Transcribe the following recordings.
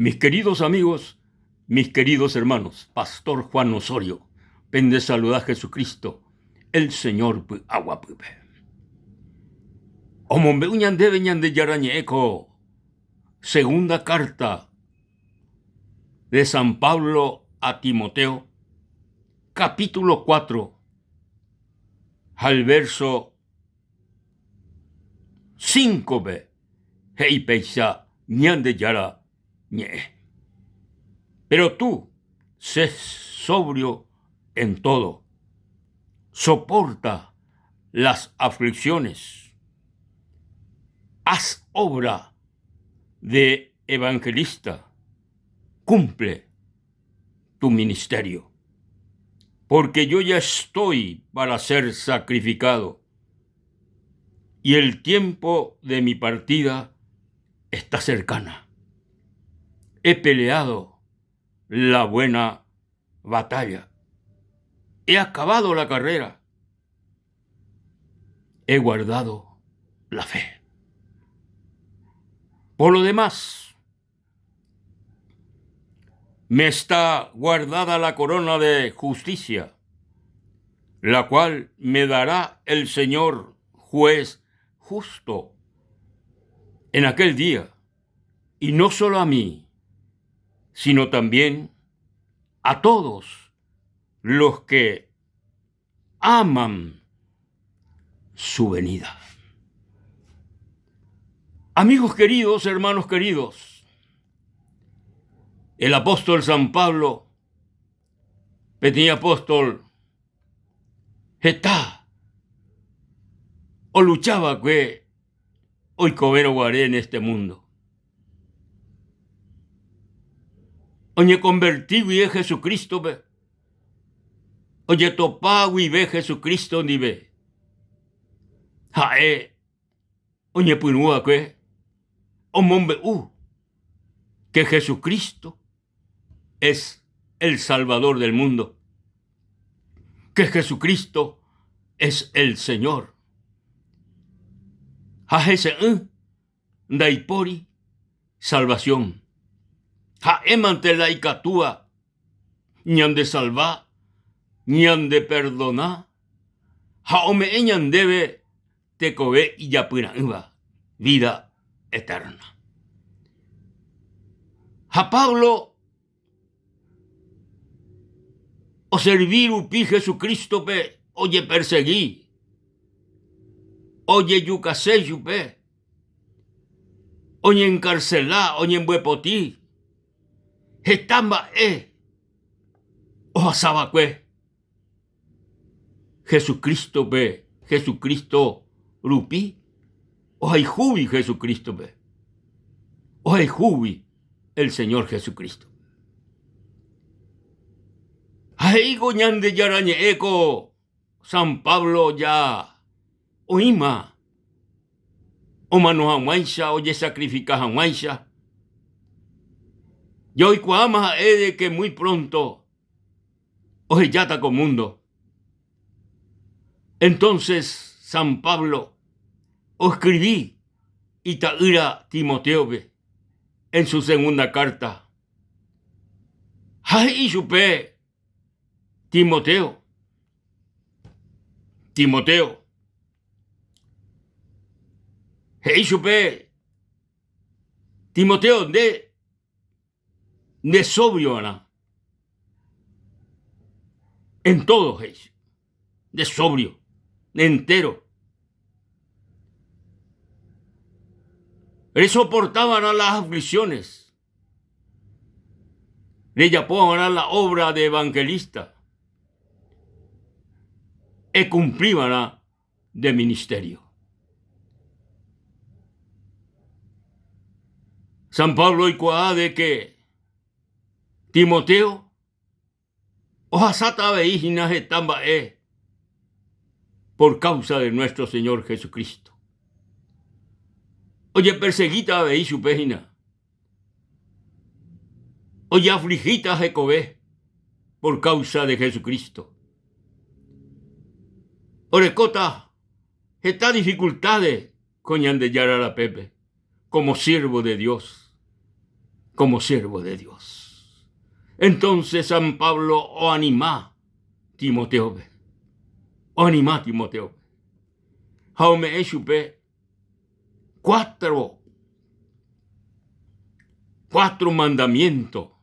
Mis queridos amigos, mis queridos hermanos, Pastor Juan Osorio, pende saluda Jesucristo, el Señor py'aguapýpe. Omombe'u ñandéve Ñandejára ñe'ẽ ko segunda carta de San Pablo a Timoteo, capítulo 4, ha el verso 5-pe he'i péicha Ñandejára ñe'ẽ. Pero tú, sé sobrio en todo, soporta las aflicciones, haz obra de evangelista, cumple tu ministerio, porque yo ya estoy para ser sacrificado y el tiempo de mi partida está cercana. He peleado la buena batalla. He acabado la carrera. He guardado la fe. Por lo demás, me está guardada la corona de justicia, la cual me dará el Señor juez justo en aquel día, y no solo a mí, sino también a todos los que aman su venida. Amigos queridos, hermanos queridos, el apóstol San Pablo, peteĩ apóstol heta olucha va'ekue oikovérõ guare en este mundo. Oñekonverti guive Jesucristo-pe, ojetopa guive Jesucristo ndive, ha'e oñepyrũ va'ekue omombe'u que Jesucristo es el Salvador del mundo, que Jesucristo es el Señor. Ha hese'ỹ ndaipóri salvación. Ha'émante la ikatúva ñandesalva, ñandeperdona ha ome'ẽ ñandéve tekove ijapyra'ỹva, vida eterna. Ha Pablo oservi rupi Jesucrístope ojepersegi, ojejukase chupe, oñenkarcela, oñembyepoti, heta mba'e ohasa va'ekue Jesucristo-pe, Jesucristo rupi, ohayhúgui Jesucristo-pe, ohayhúgui el Señor Jesucristo. Ha he'íko Ñandejára ñe'ẽ ko San Pablo ja oĩma omano hag̃uáicha, ojesakrifika hag̃uáicha, ja oikuaáma ha'e de que muy pronto ohejáta ko mundo. Entonces San Pablo oescribi ita'ýra Timotéope en su segunda carta ha he'i chupe Timoteo, Timoteo, he'i chupe Timoteo nde nde sobrio va'erã en todo he'i nde sobrio, nde entero. Resoporta va'erã las aflicciones, rejapo va'erã la obra de evangelista, ekumpli va'erã nde ministerio. San Pablo oikuaa de que Timoteo ohasáta avei hína heta mba'e por causa de nuestro Señor Jesucristo. Ojepersegíta avei chupe hína. Ojeafligíta hekove por causa de Jesucristo. Orekóta heta dificultades ko Ñandejára rapépe como siervo de Dios. Como siervo de Dios. Entonces San Pablo oanima Timotéope. Oanima Timotéope. Ha ome'ẽ chupe cuatro, cuatro mandamiento.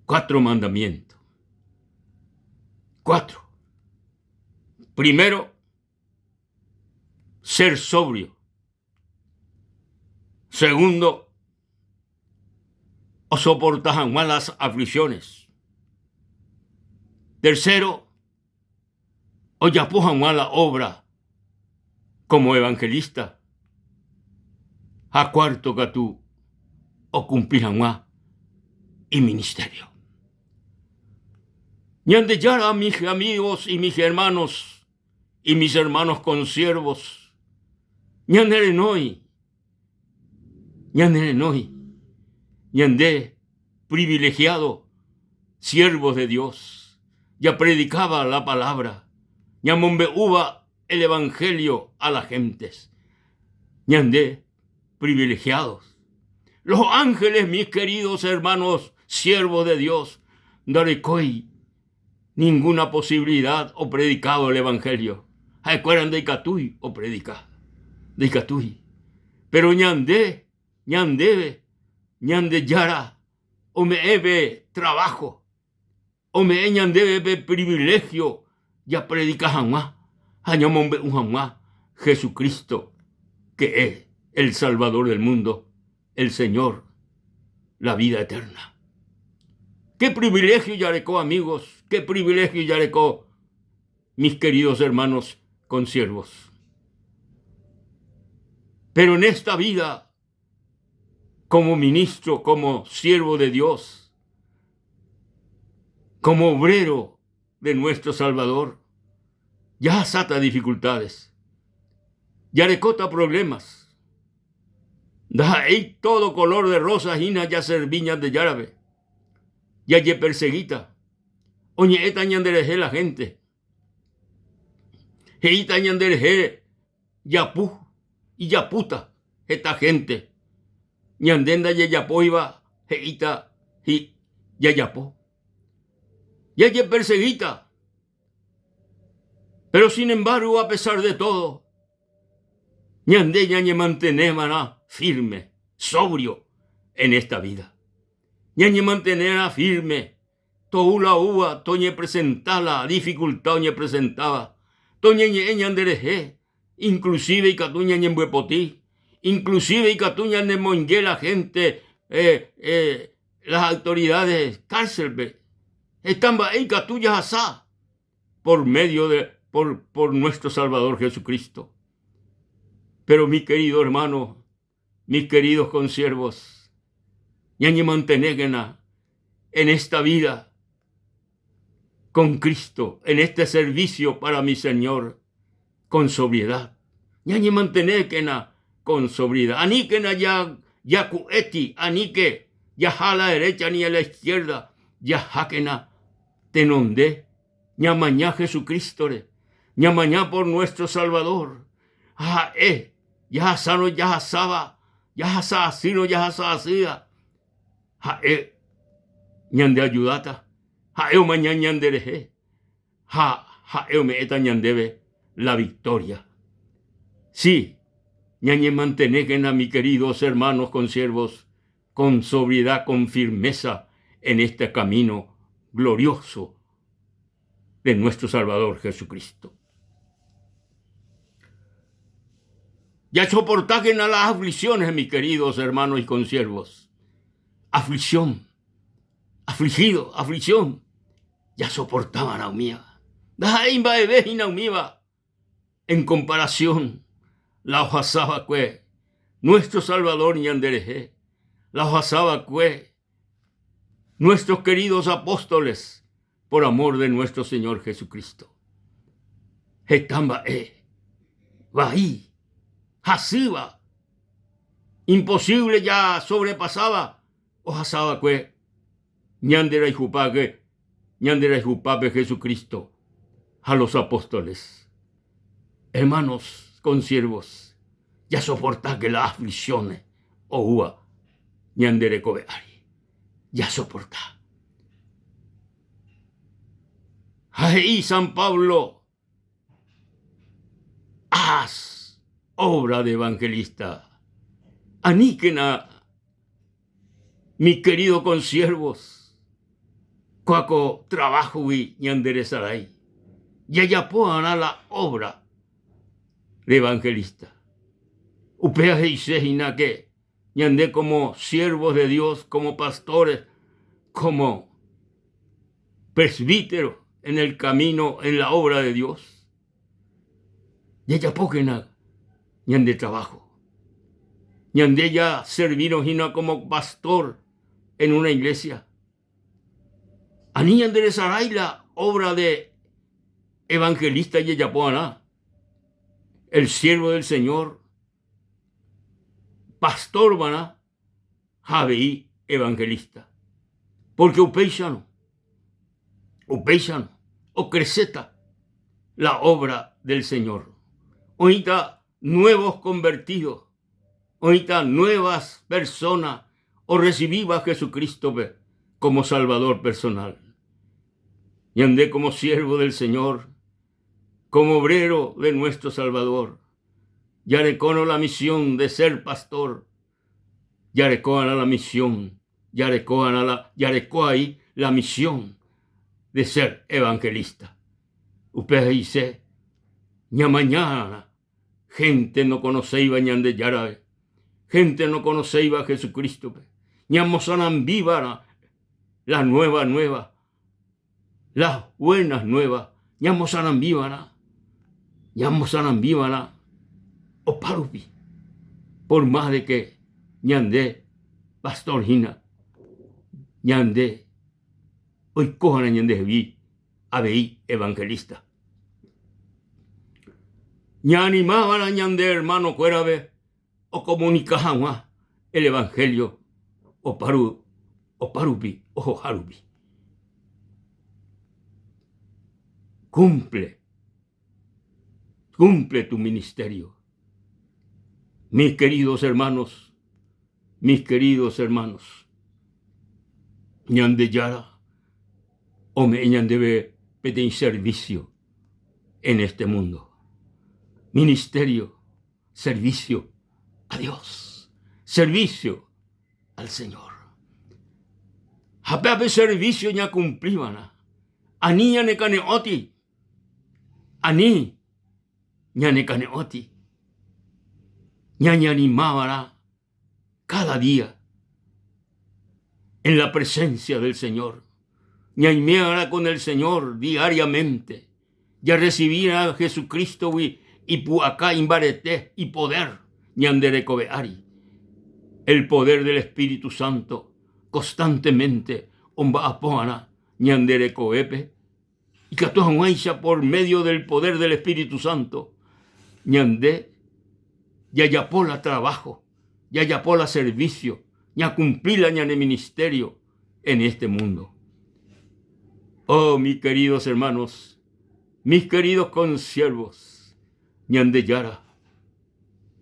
Cuatro mandamientos. Cuatro. Primero, ser sobrio. Segundo, osoporta hag̃ua las aflicciones. Tercero, ojapo hag̃ua la obra como evangelista. Ha cuarto katu, okumpli hag̃ua iministerio. Ñandejára, mis amigos y mis hermanos y mis hermanos consiervos, ñanerenói, ñanerenói, ñande privilegiado siervos de Dios, japredicaba la palabra, ñamombe'úva el evangelio a las gentes, ñande privilegiados. Los ángeles, mis queridos hermanos, siervos de Dios, ndarekói ninguna posibilidad opredicado el evangelio. Ha'ekuéra ndaikatúi opredika. Ndaikatúi. Pero ñande, ñandéve, Ñandejára ome'ẽ pe trabajo, ome'ẽ ñandéve pe privilegio japredika hag̃ua ha ñamombe'u hag̃ua Jesucristo, que es el Salvador del mundo, el Señor, la vida eterna. Qué privilegio jareko, amigos, qué privilegio jareko, mis queridos hermanos consiervos. Pero en esta vida, como ministro, como siervo de Dios, como obrero de nuestro Salvador, jahasáta dificultades, jarekóta problemas, ndaha'éi todo color de rosa hína jaservi Ñandejárape, jajepersegíta, oñe'ẽta ñanderehe la gente, he'íta ñanderehe japu, ijapúta heta gente, ñande ndajajapóiva he'íta jajapo. Jajepersegíta. Pero sin embargo, a pesar de todo, ñande ñañemanteneva'erã firme, sobrio en esta vida. Ñañemanteneva'erã firme, tou la oúva, toñepresenta la dificultad oñepresentáva, toñeñe'ẽ ñanderehe, inclusive ikatu ñañembyepoti, inclusive ikatu ñanemoinge la gente eh, eh, las autoridades cárcel-pe. Heta mba'e ikatu jahasa por medio de, por, por nuestro Salvador Jesucristo. Pero mi querido hermano, mis queridos consiervos, ñañemantenékena en esta vida con Cristo, en este servicio para mi Señor, con sobriedad. Ñañemantenékena con sobriedad. Aníkena ya jaku'éti, aníke jaha a la derecha ni a la izquierda, jahákena tenonde, ñamaña Jesucrístore, ñamaña por nuestro Salvador. Ha'e jahasárõ jahasáva, jahasa asýrõ jahasa asýva, ha'e ñandeajudáta, ha'e omaña ñanderehe ha ha'e ome'ẽta ñandéve la victoria. Sí, ñañemantenékena mi queridos hermanos consiervos con sobriedad, con firmeza en este camino glorioso de nuestro Salvador Jesucristo. Jasoportákena las aflicciones, mis queridos hermanos y consiervos. Aflicción, afligido, aflicción. Jasoportava'erã umíva. Ndaha'éi mba'eve hína umíva en comparación la ohasava'ekue nuestro Salvador ñanderehe, la ohasava'ekue nuestros queridos apóstoles por amor de nuestro Señor Jesucristo. Heta mba'e vai, hasýva, imposible ja sobrepasáva ohasava'ekue ñande rayhupáke, ñande rayhupápe Jesucristo ha los apóstoles. Hermanos consiervos, jasoportáke las aflicciones oúva. Ñande rekove ári jasoporta. Ha he'i San Pablo, Haz obra de evangelista. Aníkena, mi querido consiervos, kóa ko trabajo-gui ñanderesarái. Jajapo va'erã la obra de evangelista. Upéva he'ise hína que ñande como siervos de Dios, como pastores, como presbíteros en el camino, en la obra de Dios, jajapókena ñande trabajo. Ñande ya servirõ hína como pastor en una iglesia. Ani ñanderesarái la obra de evangelista jajapo va'erã, el siervo del Señor, pastor va'erã ha avei evangelista. Pórke upéicharõ, upéicharõ okreséta la obra del Señor. Oĩta nuevos convertidos, oĩta nuevas personas orresivíva Jesucrístope como Salvador personal. Ñande como siervo del Señor, como obrero de nuestro Salvador, jarekórõ la misión de ser pastor, jareko'arã la misión, jareko'arã la, jareko ai la misión de ser evangelista. Upéva he'ise ñamaña'arã gente nokonoséiva Ñandejárape, gente nokonoséiva Jesucrístope, ñamosarambíva'erã la nueva nueva, las buenas nuevas, ñamosarambíva'erã, ñamosarambíva'erã opárupi, por más de que ñande pastor hína, ñande oikóva'erã ñandehegui avei evangelista. Ñaanimáva'erã ñande hermano-kuérape okomunika hag̃ua el evangelio oparu opárupi ohohárupi. Cumple, cumple tu ministerio. Mis queridos hermanos, mis queridos hermanos, Ñandejára ome'ẽ ñandéve peteĩ servicio en este mundo. Ministerio, servicio a Dios, servicio al Señor. Ha péape servicio ñakumpliva'erã, ani ñanekane'õti, ani ñanekane'õti, ñañanimava'erã cada día en la presencia del Señor. Ñaime'arã con el Señor diariamente. Jarrecibirã Jesucristo-gui ipu'aka, imbarete, ipoder ñande rekove ári. El poder del Espíritu Santo constantemente omba'apo'arã ñande rekovépe ikatu hag̃uáicha por medio del poder del Espíritu Santo ñande jajapo la trabajo, jajapo la servicio, ñakumpli la ñane ministerio en este mundo. Oh, mis queridos hermanos, mis queridos consiervos, Ñandejára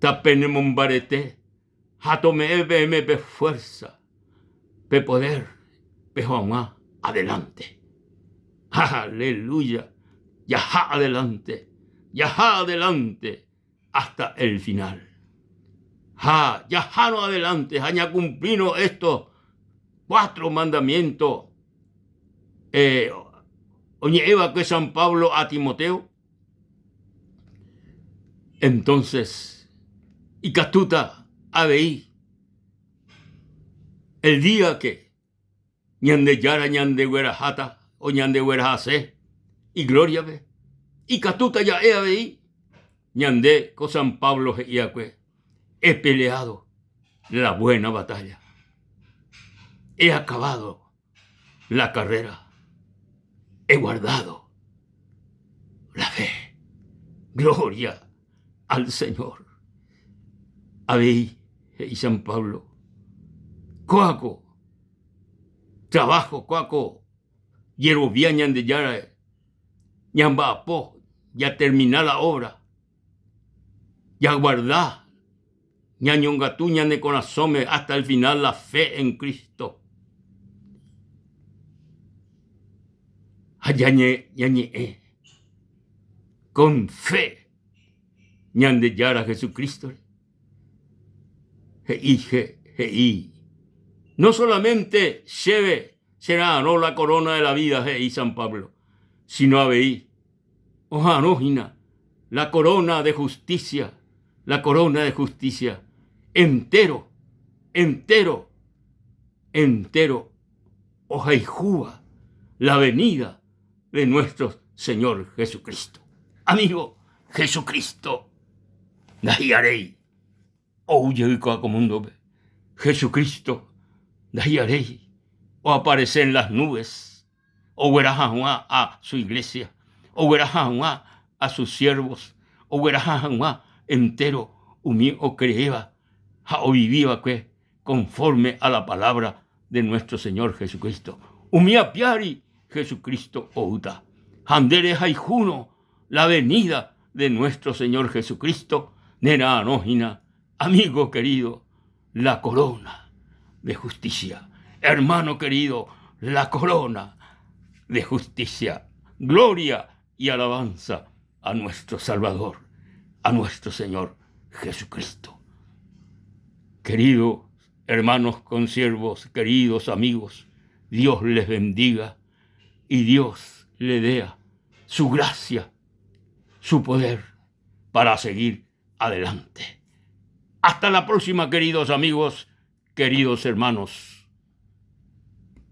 tapenemombarete ha tome'ẽ peẽme pe fuerza, pe poder peho hag̃ua adelante. Aleluya! Jaha adelante, jaha adelante hasta el final. Ha jahárõ adelante ha ñakumplírõ estos cuatro mandamientos eh, oñe'ẽva'ekue San Pablo a Timoteo, Entonces, ikatúta avei el día que Ñandejára ñandegueraháta o ñandeguerahase iglóriape, ikatúta ja'e avei ñande ko San Pablo he'iakue, He peleado la buena batalla, he acabado la carrera, he guardado la fe. Gloria al Señor. Avei he'i San Pablo, kóa ko trabajo, kóa ko jerovia Ñandejára ñamba'apo, jatermina la obra, jaguarda. Ñañongatu ñane korasõme hasta el final la fe en Cristo. Ha ñañe'ẽ con fe Ñandejára Jesucristo-re. He'i, he'i, no solamente chéve chera'arõ la corona de la vida, he'i San Pablo, sino avei oha'arõ hína la corona de justicia, la corona de justicia entero, entero, entero ohayhúva la venida de nuestro Señor Jesucristo. Amigo, Jesucristo ndahi'aréi ou jey ko'ã ko múndope. Jesucristo ndahi'aréi oaparece en las nubes ogueraha hag̃ua a su iglesia, ogueraha hag̃ua a sus siervos, ogueraha hag̃ua entéro umi okreéva ha ovivi va'ekue conforme a la palabra de nuestro Señor Jesucristo. Umi apiári Jesucristo oúta. Ha nde rehayhúrõ la venida de nuestro Señor Jesucristo, nera'arõ hína, amigo querido, la corona de justicia. Hermano querido, la corona de justicia. Gloria y alabanza a nuestro Salvador, a nuestro Señor Jesucristo. Queridos hermanos consiervos, queridos amigos, Dios les bendiga y Dios le dé su gracia, su poder para seguir adelante. Hasta la próxima, queridos amigos, queridos hermanos.